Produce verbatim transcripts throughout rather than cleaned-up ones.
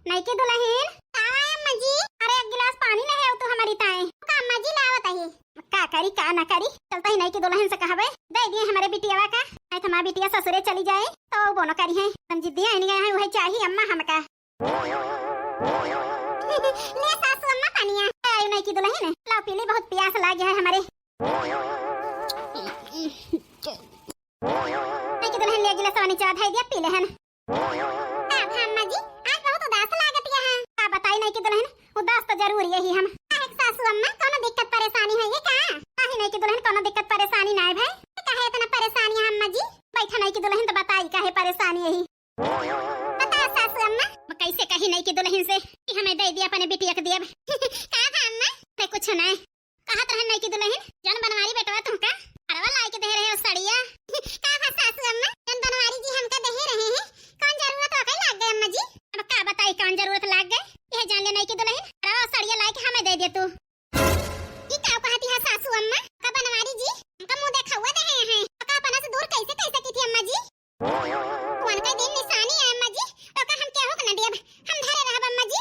नइकी दुलहिन। का बा अम्मा जी? अरे, एक गिलास पानी ले आव तू हमरी ताईं। का अम्मा जी, लावत ही। का करी, का ना करी, चलत ही नइकी दुलहिन से कहबे, दइ दिए हमरे बिटियवा का, नाहीं त हमार बिटिया ससुरे चली जाए, त उ बोनो करिहैं। हम जिद्दी आइन गए हैं, उहे चाही अम्मा हमका। ले सासू अम्मा पनिया। आयु नइकी दुलहिन, लाव पी ली, बहुत पियास लागे है हमरे। नइकी दुलहिन ले गिलास पानी चढ़ा धइ दिया, पी लेहन। का भा अम्मा जी, आज बहुत उदास लागत यहाँ। का बताई नइकी दुलहिन, उदास त जरूर यही हम। काहे सासू अम्मा, कौनो दिक्कत परेशानी है ये का? काहे नइकी दुलहिन, कौनो दिक्कत परेशानी नाय भाई। काहे इतना परेशानी है अम्मा जी? बैठा नइकी दुलहिन त बताई काहे परेशानी यही। बताओ सासू अम्मा। मैं कैसे कही नइकी दुलहिन से कि हमें दइ दिया, अपने बिटिया के दियब। का भा अम्मा? नहीं कुछ नहीं। कहत रहन नइकी दुलहिन, जौन बनवारी बेटवा तुमका हरवा लाइ के दे रहे हो सड़िया। का भा सासू अम्मा, जौन बनवारी जी हमका दे रहे हैं, कौन जरूरत ओकै लाग गए अम्मा जी? अब का बताई कौन जरूरत लाग गए, यह जान ले नइकी दुलहिन, हरवा सड़िया लाइ के हमें दइ दे तू। ई का कहती है सासू अम्मा? का बनवारी जी हमका मुंह देखावा दे रहे हैं, का अपना से दूर कैसे कह सकी थी अम्मा जी? उनका दिन निशानी है अम्मा जी, ओका हम केहू के न देब, हम धरे रहब अम्मा जी।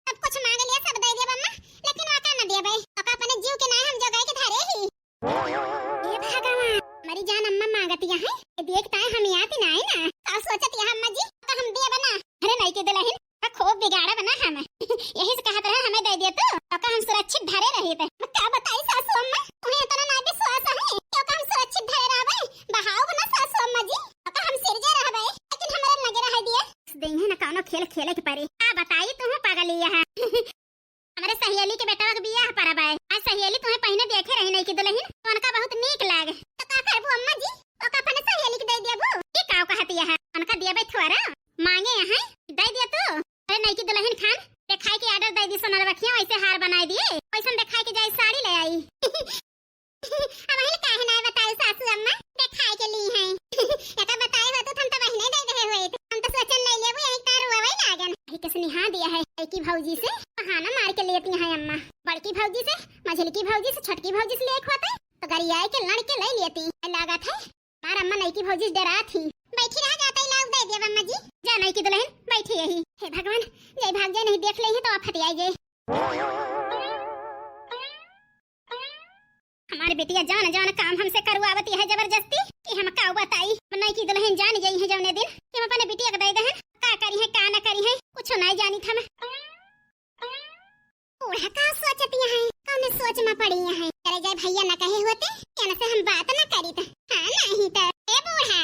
सब कुछ मांग लिया, सब दे देब अम्मा, लेकिन ओका न देबे, ओका अपने जीव के नाय हम जोगाई के धरे ही। हे भगवान, मरी जान अम्मा मांगत यहाँ है, ये देख ताए हम याद ही ना आए ना, का सोचत यहाँ अम्मा जी, ओका हम देब ना। अरे नइकी दुलहिन, का खूब बिगाड़ब ना हम। यही से कहत रहे हमें दइ दिया तू, ओका हम सुरक्षित धरे रही थे। मैं का बताई सासू अम्मा, तुम्हें इतना ना विश्वास है कि ओका हम सुरक्षित धरे रहबे, बहाव ना सासू अम्मा जी, ओका हम सिरजे रहबे, लेकिन हमरे लगे रह दिए। देंगे ना कौनो खेल खेले के परे। का बताई तू पागल ही है। हमरे सहेली के बेटवा के बियाह परब है, आज सहेली तुम्हें पहिने देखे रही नइकी दुलहिन, तो उनका बहुत नीक लाग। तो का करबू अम्मा जी, ओका अपने सहेली के दे देबू? ये का कहती है, उनका देबे थोड़ा, मांगे यहाँ, दे दिया तू। अरे नइकी दुलहिन खान, देखाई के order दइ दी सोनरवा खिया, वैसे हार बनाइ दिए, वैसन देखाई के जाई साड़ी ले आई। अब हिल काहे ना बताऊ सासू अम्मा, देखाई के ली हैं। एका बताए होत तो हम तो बहिने दे दे होइत, हम तो सोचन नहीं लेबू, यही तार रोवे लागन। अरे किसने हाँ दिया है, बड़की भौजी से बहाना मार के लेती हैं अम्मा, बड़की भौजी से, मझलकी भौजी से, छोटकी भौजी से लेक होते तो गरियाई के लड़ के ले लेती। लागत है हमार अम्मा नइकी भौजी से डरात ही। बैठी रह जाता ही, लाव दे देब अम्मा जी। जा नइकी दुलहिन, बैठी यही। हे भगवान, जय भाग जाए, नहीं देख ले तो आफत आई जाए। हमार बिटिया जान जान काम हमसे करवावती है जबरदस्ती कि हम का बताई। नइकी दुलहिन जान गई है जौने दिन कि हम अपने बिटिया के दे दे हैं, का करी है का ना करी है, कुछ नहीं जानी था मैं। बूढ़ा का सोचती हैं, कौन सोच में पड़ी हैं। अरे जय भैया न कहे होते, इनसे हम बात न करी त। हाँ नहीं त। ए बूढ़ा।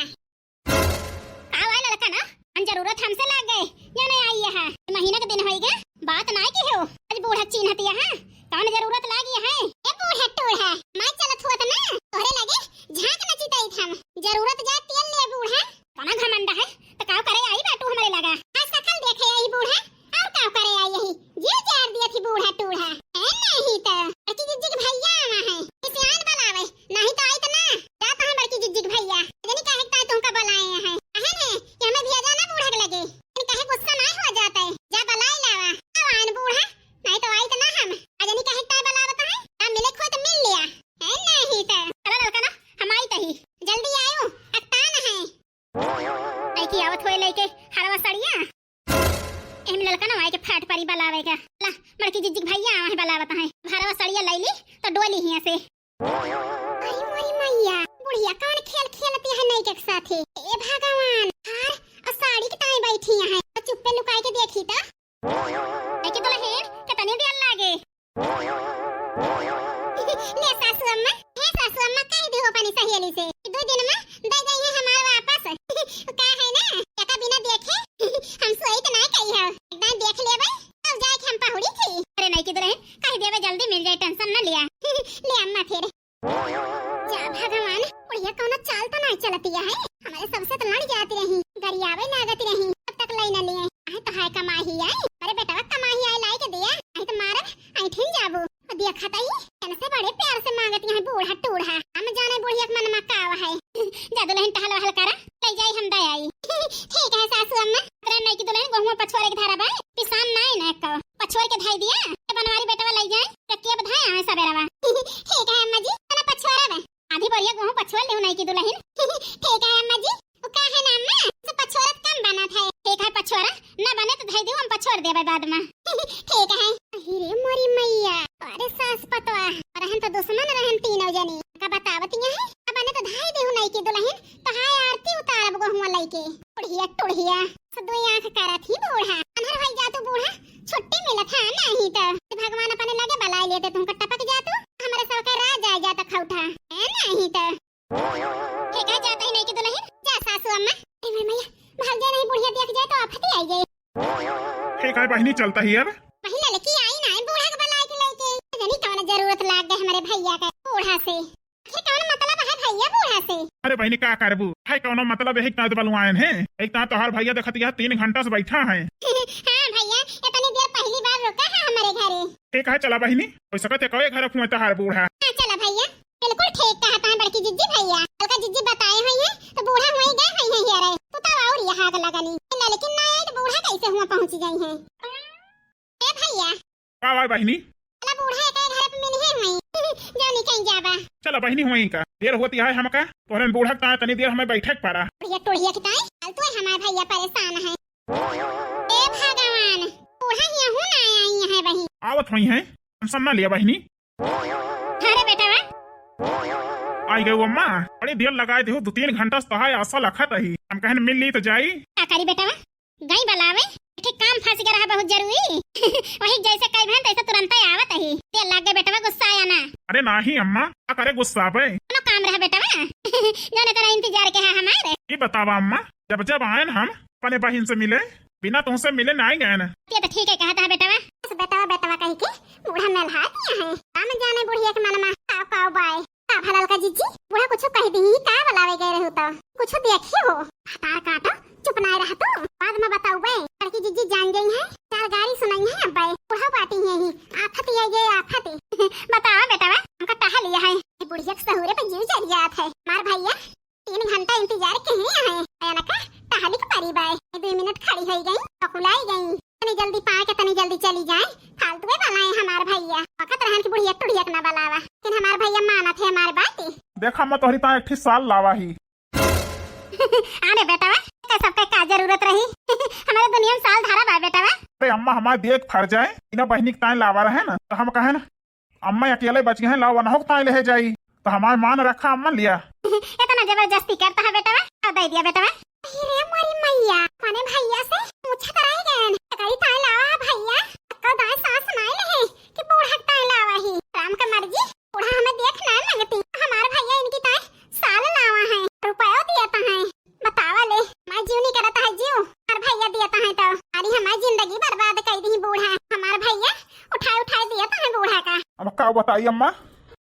का हुआ लड़का ना, हम जरूरत हमसे लाग गए, या नहीं आई है? महीना के दिन होई गए, बात ना की हो, आज बूढ़ा चीन्हती है, कौन जरूरत लागी है? ए बूढ़ा टूढ़ा, मैं चलत हुआ त ना, तोहरे लगे झांक नचितई हम, जरूरत जा तेल ले बूढ़ा। कौना घमंड है, तो काव करे आई बाटू हमरे लगा? आज सकल देखे आई बूढ़ा, और काव करे आई यही? जीव जार दिया थी बूढ़ा टूढ़ा। ए नहीं तो, बड़की जिज्जी के भैया आवा है, इसे आन बुलावे, नहीं तो आई तो ना। जा तो है बड़की जिज्जी के भैया, जनी काहे के ताई तुमका बुलाए हैं। कहन है कि हमें भेजा ना बूढ़ा के लगे, लेकिन काहे गुस्सा ना हो जाता है। जा बुलाई लावा, अब आन बूढ़ा, नहीं तो आई तो ना हम। आ जनी काहे के ताई बुलावत है, आ मिले खोए तो मिल लिया। ए नहीं तो। चला लड़का ना, हम आई तही। जल्दी आयो, अकतान है। आई की आवत होए लेके हरवा सड़िया। एहमे ललका ना आई के फाट परी बलावे का। ला, बड़की जिज्जी के भैया आवा है बलावत है। हरवा सड़िया लाई ली तो डोली हिया से। आई मोरी मैया, बुढ़िया कौन खेल खेलती है नई के साथे? ए भगवान, हार और साड़ी के ताई बैठी है। तो चुप्पे लुकाई के देखी तो। देखी दुल्हन, कितनी देर लागे। ले सासू अम्मा, हे सासू अम्मा, कह दी हो अपनी सहेली से, दो दिन में दे गई है हमारे वापस। का है ना, एका बिना देखे हम सोई तो ना कही हो, एक बार देख लेबे, तब जाए के हम पहुड़ी थी। अरे नहीं की दुल्हन, कह देबे जल्दी मिल जाए, tension न लिया। ले अम्मा फिर। जा भगवान, बुढ़िया कौनो चाल तो ना चलती है, हमारे सबसे तो लड़ जाती रही, गरियावे लागती रही, तब तक लई न लिए। आहे तो हाय कमाही आई, अरे बेटवा कमाही आई लाई के दिया, आई तो मारब, आई ठिन जाबू। देखत ही, इनसे बड़े प्यार से मांगती है बूढ़ा टूढ़ा। हम जाने बुढ़िया के मन में का है। जा दुल्हन टहल वहल करा, ले जाई हम दे आई। ठीक है सासू अम्मा। अरे नहीं की दुल्हन, गोहुआ पछोरे के धारा बा, पिसान ना है ना का। पछोर के धाई दिया, ये बनवारी बेटवा ले जाए, तो के बधाए आवे सबेरवा। ठीक है अम्मा जी, ना पछोरा बा। आधी बोरिया गोहूं पछोर लेहू नहीं की दुल्हन। ठीक है अम्मा जी, वो का है ना अम्मा, से पछोरत कम बनत है। ठीक है पछोरा, ना बने तो धाई दियो हम पछोर कर देबे बाद में। ठीक है। अरे मोरी मैया, अरे सास पतवा, रहन तो दुश्मन रहन तीनों जनी। का बतावत यहाँ है? अब ने तो धाई देहु नई की दुल्हन, तो हाय आरती उतारब गोहुआ लइके। टुढ़िया, टुढ़िया, से दुई आँख करत ही बूढ़ा। अन्हर होई जातू बूढ़ा, छुट्टी मिलत है नहीं तो। भगवान अपने लगे बलाई लेते, तुमको टपक जातू, हमरे सबके राज आ जाता खौठा। ए नहीं तो। ठीक है, जाता ही नहीं कि दुल्हन, जा सासू अम्मा। ए मोरी मैया, भाग जाए नहीं, बुढ़िया देख जाए तो आफत ही आई जाए। ठीक है बहिनी, चलता ही अब। वही लड़की आई ना, बूढ़ा के बुलाए के लेके। जनी कौन जरूरत लाग गए हमारे भैया का बूढ़ा से। आखिर कौन मतलब है भैया बूढ़ा से? अरे बहिनी, का करबू? है कौनो मतलब? यही इतना बलुआयन है, एक तना तोहार भैया देखत यहाँ तीन घंटा से बैठा है। हाँ भैया, इतनी देर पहली बार रुका है हमारे घरे। ठीक है, चला बहिनी, हो सकत है कवे घर हुआ तोहार बूढ़ा। हाँ, चला भैया, बिल्कुल ठीक कहत है बड़की जिज्जी भैया। कल का जिज्जी बताए हुई है तो बूढ़ा हुई गए हुई है हियरे। तू तो और यहाँ आग लगनी। लेकिन ना आए तो बूढ़ा कैसे हुआ पहुँच गई है? ए भैया। का भाई बहिनी? चला बूढ़ा एक घर पे मिली है हुई। जो नहीं कहीं जाबा। चला बहिनी हुई का। देर होती है हमका। तोहरे बूढ़ा का तनी देर हमें बैठक पड़ा। टुढ़िया टुढ़िया की ताई, फालतू है हमारे भैया परेशान है। ए भगवान, बूढ़ा ही हूँ ना आई है बहिन। आवत हुई है, टेंशन ना लिया बहिनी। अरे बेटवा। आई गई अम्मा, बड़ी देर लगाए देहु, दो तीन घंटा से तोहाय आशा लखत ही। हम कहन मिल ली तो जाई। का करी बेटवा, गई बलावे, एक ठे काम फंस गया रहा बहुत जरूरी। वही जैसे कही बहन तैसे तुरंत ही आवत ही। देर लाग गए बेटवा, गुस्सा आया ना। अरे नाही अम्मा, का करे गुस्सा बे? कोनो काम रहा बेटवा, जाने तेरा इंतजार के है हमारे। ये बतावा अम्मा, जब जब आयन हम अपने बहिन से मिले, बिना तुमसे मिले नाई गए न। ये तो ठीक है कहत है बेटवा। बस बेटवा बेटवा कही के बूढ़ा मेलहा दिया है। हम जाने बुढ़िया के मन में काव काव बाय। का भलल का जिज्जी, बूढ़ा कुछ कह दी, का बलावे गए रहू तो? कुछ देखियो हो। हतार काटो, चुप नाय रह तू, बाद में बताऊ बे। बड़की जिज्जी जान गई है, चार गारी सुनाई है अब्बे। बूढ़ा बाटी है ही, आफत ये, ये आफत। बतावा बेटवा, हमका टहल लिया है। ये बुढ़िया के सहूरे पे जीव जल जात है। मार भैया, तीन घंटा इंतजार के ही है, अनका टहली के परी बाय। दुई मिनट खड़ी होई गई, अकुलाई गई। तनी जल्दी पाए के तनी जल्दी चली जाए, फालतुए बलाए हमार भैया। वकत रहन की बुढ़िया टुढ़िया के ना बलावा, लेकिन हमार भैया मानत है हमार बात। देखा, मैं तोहरी ताए एक ठे साल लावा ही। अरे बेटवा, का सबके का जरूरत रही? हमारे दुनिया में साल धारा बा बेटवा। अरे अम्मा, हमार देख फर जाए, इना बहिनी के ताए लावा रहे ना, तो हम कहे ना, अम्मा अकेले बच गए हैं, लाओ वनहो के ताई ले जाई। तो हमार मान रखा अम्मा लिया। इतना जबरदस्ती करता है बेटवा, का दे दिया बेटवा? अरे मोरी मैया, अपने भैया से पूछत रह गए। कई ताई लावा है भैया, का दाई सास नाई ले कि बूढ़ा ताई लावा ही। राम का मर्जी, बूढ़ा हमें देख ना लगती। हमार भैया इनकी ताई साल लावा है, रुपयो दिया तो है। बतावा ले, मैं जीव नहीं करता है जीव, और भैया दिया तो है तो। अरे हमारी जिंदगी बर्बाद कर दी बूढ़ा, हमार भैया उठाए उठाए दिया तो है बूढ़ा का। अब का बताई अम्मा,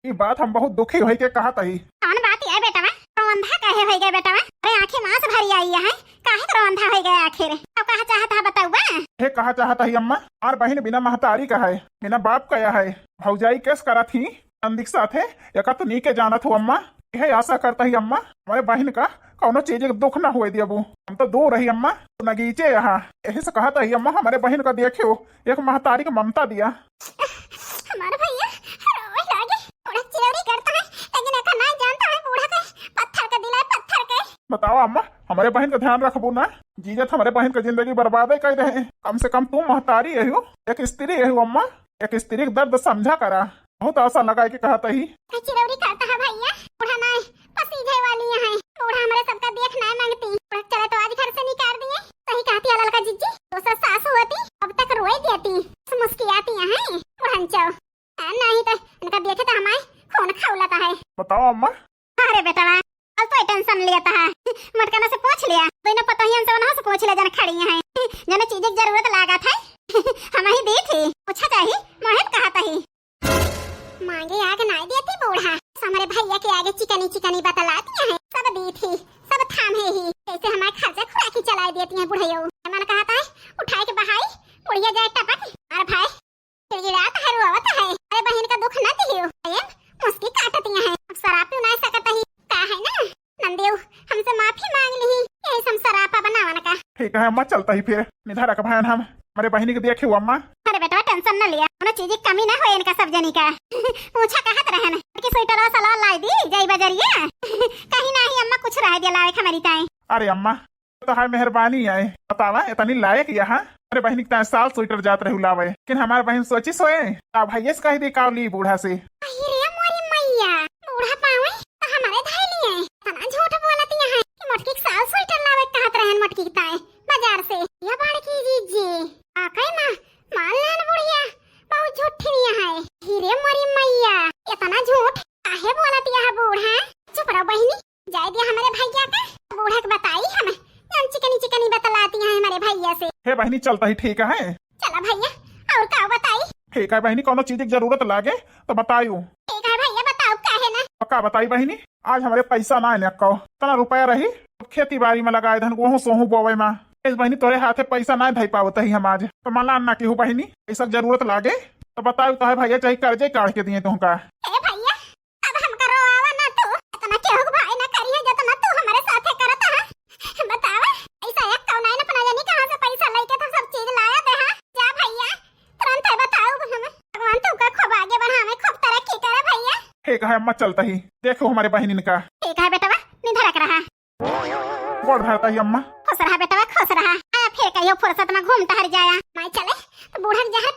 ई बात हम बहुत दुखी होई के कहत ही। कौन बात है बेटवा? रोंधा काहे होई गए बेटवा? अरे आँखें मांस भरी आई है, काहे के रोंधा होई गए आखिर? अब कहा चाहत है बताउबा? हे कहा चाहत ही अम्मा, हमार बहिन बिना महतारी का है, बिना बाप का है। भौजाई केस करत ही, नंदी के साथे, एका तो नीके जानत हो अम्मा। यह आशा करता ही अम्मा, हमारे बहिन का कौनो चीज के दुख ना हुए दियबू। हम तो दूर रही अम्मा, तू नगीचे यहाँ। यही से कहता ही अम्मा, हमारे बहिन का देखियो, एक महतारी के ममता दिया। हमारा भैया रोवे लागे, बूढ़ा चिरौरी करता है, लेकिन एका ना जानता है बूढ़ा के पत्थर के दिल है, पत्थर के। बताओ अम्मा, हमारे बहिन का ध्यान रखबू ना? जीजत हमारे बहिन का जिंदगी बर्बाद कर दे। कम से कम तू महतारी यही हो, एक स्त्री यही हो अम्मा, एक स्त्री के दर्द समझा करा। बहुत आशा लगाए के कहत ही। का चिरौरी करता है भैया, बूढ़ा ना पसीजे वाली है। बूढ़ा हमरे सबका देख ना मांगती। बूढ़ा चले तो आज घर से निकाल दिए। सही कहती है ललका जिज्जी, दोसर सास होती, अब तक रोए देती। मुस्कियाती है बुढ़ंचो। आ, नहीं तो इनका देखे तो हमारे खून खौलता है। बताओ अम्मा। अरे बेटवा, अब तो टेंशन लेता है। मटकना से पूछ लिया, तो इन्हें पता ही हमसे उन्हों से पूछ ले जन खड़ी हैं। जन चीज की जरूरत लागत है। हम ही दी थी, पूछा चाही, मोहित कहा था ही। मांगे आग नाय देती बूढ़ा, हमरे भैया के आगे चिकनी चिकनी बतला दिया है। सब दी थी, सब थाम है ही, कैसे हमारे खर्चा खुराकी चलाए देती हैं बुढ़यो। मन कहता है उठाए के बहाई बुढ़िया जाए टपक। अरे भाई चिड़चिड़ात है, रोवत है, अरे बहिन का दुख न दियो। अरे मुस्की काट दिया है, अब शराब पी ना सकत ही। का है ना नंदेव, हमसे माफी मांग ली, यही से हम शराब बनावन का। ठीक है अम्मा, चलता ही फिर। निधा रख भाई हम, हमारे बहिनी के देखियो अम्मा। अरे बेटवा टेंशन न लिया, कोनो चीज की कमी ना हो इनका सब जनी का। पूछा कहत रहन कि स्वेटर और सलवार लाई दी जाई बजरिया। कहीं ना ही अम्मा कुछ रह दिया लावे के हमारी ताई। अरे अम्मा, तो हाय मेहरबानी आए, बतावा इतनी लायक यहाँ अरे बहिनी, ताए साल स्वेटर जात रहू लावे, लेकिन हमार बहिन सोची सोए, अब भैया से कह दी का ली बूढ़ा से। अरे मोरी मैया, बूढ़ा पावे तो हमारे धाई लिए। इतना झूठ बोलत यहाँ है कि मोटकी के साल स्वेटर लावे कहत रहन मोटकी के ताए बाजार से। या बड़की जीजी, आ कई माँ, मान लेन बुढ़िया, बहुत झूठी नहीं है। हीरे मोरी मैया, इतना झूठ काहे बोलत यहाँ बूढ़ा? चुप रहो बहिनी, जाए दिया हमारे भैया का, बूढ़ा के बताई हम, हम चिकनी चिकनी बतलाती हैं हमारे भैया से। हे बहिनी, चलता ही ठीक है। चला भैया, और का बताई? ठीक है बहिनी, कोनो चीज की जरूरत लागे तो बतायू। ठीक है भैया, बताओ काहे ना? का बताई बहिनी, आज हमारे पैसा ना है अक्का, इतना रुपया रही खेती बाड़ी में लगाए धन गोहूँ सोहूँ बोवे में। इस बहिनी तोरे हाथे पैसा ना धई पावत ही हम आज, तो मलान ना केहू बहिनी, पैसा के जरूरत लागे तो बतायू, तो है भैया चाहे कर्जे काढ़ के दिए तुमका। ए भैया, अब हमका रोआवा ना तू, इतना केहू के भाई ना करिए जितना तू हमारे साथे करत है। बतावा, ऐसा एक कौन आइन अपना जानी कहाँ से पैसा लेके तो सब चीज लाया दे, हाँ? जा भैया, तुरंत है बताओ हम। भगवान तू का खूब आगे बढ़ावे, खूब तरक्की करे भैया। ठीक है अम्मा, चलता ही, देखो हमारे बहिनिन का। ठीक है बेटवा, निधरक रहा। गोड़ धरता ही अम्मा। खुश रहा बेटवा, खुश रहा। आ, फिर कहियो फुर्सत में घूम टहर जाया। माई चले, तो बूढ़ा के जहर